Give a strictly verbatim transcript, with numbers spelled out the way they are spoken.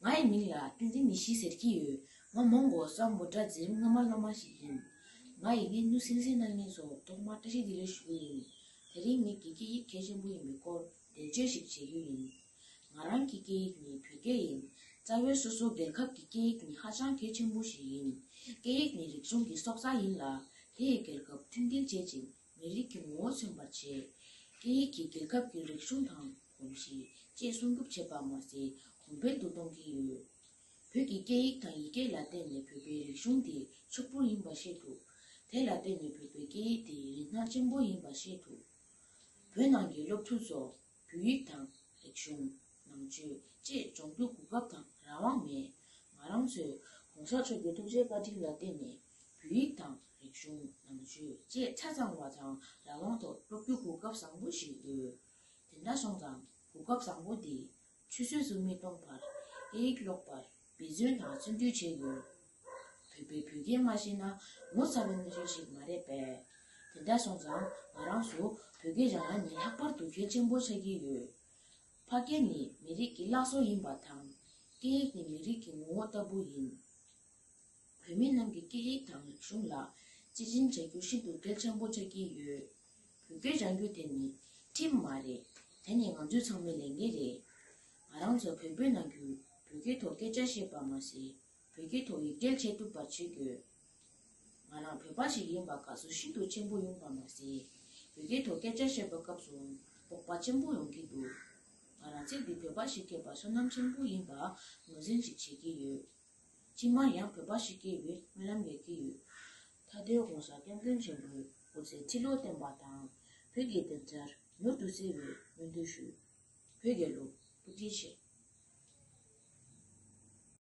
ང་ཡི་མིང་ལ་བསྟན་འཛིན་མི་ཤིས་ཟེར་གྱི་ཡོད། ང་མོན་གྷོ་ས་མུ་དྲ་འཛིན་སྔ་མ་སློབ་མ་ཞིག་ཡིན། ང་ཡི་ངའི་སྣུ་སིང་སིང་གནང་མཁན་ཚོ་ཐོག་མར་བཀྲ་ཤིས་བདེ་ལེགས་ཞུ་གི་ཡིན། དེ་རིང་ངས་བོད་སྐད་ཡིག་གལ་ཆེན་པོ་ཡིན་པའི་སྐོར་འགྲེལ་བརྗོད་ཞིག་བྱེད་རྒྱུ་ཡིན། ང་རང་གི་སྐད་ཡིག་ནི་བོད་སྐད་ཡིན། རྩ་བའི་སོ་སོ་རྒྱལ་ཁབ་ཀྱི་སྐད་ཡིག་ནི་ཧ་ཅང་གལ་ཆེན་པོ་ཞིག་ཡིན། སྐད་ཡིག་ནི་རིག་གཞུང་གི་སྲོག་རྩ་ཡིན་ལ། དེ་ཡིས་རྒྱལ་ཁབ་མཐུན་སྒྲིལ་བྱེད་ཅིང་མི་རིགས་ཀྱི་ངོ་བོ་མཚོན་པར་བྱེད། སྐད་ཡིག་གིས་རྒྱལ་ཁབ་ཀྱི་རིག་གཞུང་དང་གོམས་གཤིས་བཅས་སྲུང་སྐྱོབ་བྱེད་པ་མ་ཟད་གོང་འཕེལ་དུ་གཏོང་གི་ཡོད། བོད་ཀྱི་སྐད་ཡིག་དང་ཡི་གེ་ལ་བརྟེན་ནས་བོད་པའི་རིག་གཞུང་དེ་ཕྱུག་པོ་ཡིན་པ་ཤེས་ཐུབ། དེ་ལ་བརྟེན་ནས་བོད་པའི་སྐད་ཡིག་དེ་རིན་ཐང་ཆེན་པོ་ཡིན་པ་ཤེས་ཐུབ། བོད་ནང་གི་སློབ་ཕྲུག་ཚོ་བོད་ཡིག་དང་རིག་གཞུང་། ནང་ཆོས་བཅས་སྦྱོང་རྒྱུའི་གོ་སྐབས་དང་རང་དབང་མེད། ང་རང་ཚོས་གོང་ས་མཆོག་གི་ཐུགས་རྗེ་བཀའ་དྲིན་ལ་བརྟེན་ནས་བོད་ཡིག་དང་རིག་གཞུང་། ནང་ཆོས་བཅས་ཆ་ཚང་བ་དང་རང་དབང་ཐོག་སློབ་རྒྱུའི་གོ་སྐབས་བཟང་པོ་ཞིག་ཡོད། དེ་འདྲ་སོང་ཙང་གོ་སྐབས་བཟང་པོ་འདི་ཆུད་ཟོས་སུ་མི་གཏོང་བར་སྐད་ཡིག་ཀློག་པར་འབད་བརྩོན་དང་བརྩོན་འགྲུས་བྱེད་དགོས། བོད་པས་བོད་སྐད་མ་ཤེས་ན་ངོ་ཚ་བའི་གནས་ཚུལ་ཞིག་མ་རེད་པས། དེ་འདྲ་སོང་ཙང་ང་རང་ཚོ་བོད་སྐད་སྦྱང་ཡ་ནི་ལྷག་པར་དུ་གལ་ཆེན་པོ་ཆགས་ཀྱི་ཡོད། ཕ་སྐད་ནི་མི་རིགས་ཀྱི་བླ་སྲོག་ཡིན་པ་དང་། སྐད་ཡིག་ནི་མི་རིགས་ཀྱི་ངོ་བོ་ལྟ་བུ་ཡིན། བོད་མི་རྣམས་ཀྱི་སྐད་ཡིག་དང་རིག་གཞུང་ལ་གཅེས་འཛིན་བྱ་རྒྱུ་ཤིན་ཏུ་གལ་ཆེན་པོ་ཆགས་ཀྱི་ཡོད། བོད་སྐད་སྦྱང་རྒྱུ་དེ་ནི་ཁྲིམས་མ་རེད། དེ་ནི་ང་ཚོའི་ཚང་མའི་ལས་འགན་རེད། ང་རང་ཚོ་བོད་པའི་ནང་ཁུལ་བོད་སྐད་ཐོག་སྐད་ཆ་བཤད་པ་མ་ཟད། བོད་སྐད་ཐོག་ཡིག་འབྲེལ་བྱེད་ཐུབ་པར་བྱེད་དགོས། ང་རང་བོད་པ་ཞིག་ཡིན་པ་དགའ་བསུ་ཤིན་ཏུ་ཆེན་པོ་ཡོང་པ་མ་ཟད། བོད་སྐད་ཐོག་སྐད་ཆ་བཤད་པའི་སྐབས་སུ་སྤོབས་པ་ཆེན་པོ་ཡོང་གི་འདུག་ང་རང་ཚིག་འདི་བོད་པ་ཞིག་སྐྱེས་པ་བསོད་ནམས་ཆེན་པོ་ཡིན་པ་ངོས་འཛིན་ཞིག་བྱེད་ཀྱི་ཡོད། ཕྱི་མར་ཡང་བོད་པ་ཞིག་སྐྱེ་བའི་སྨོན་ལམ་ཡོད་ཀྱི་ཡོད། མཐའ་དོན་༸གོང་ས་༸སྐྱབས་མགོན་ཆེན་པོའི་སྐུ་ཚེ་ཁྲི་ལོ་བརྟན་པ་དང་། བོད་ཀྱི་བདེན་མཐའ་མྱུར་དུ་གསལ་བའི་སྨོན་འདུན་ཞུ། བོད་རྒྱལ་ལོ། ཐུགས་རྗེ་ཆེ།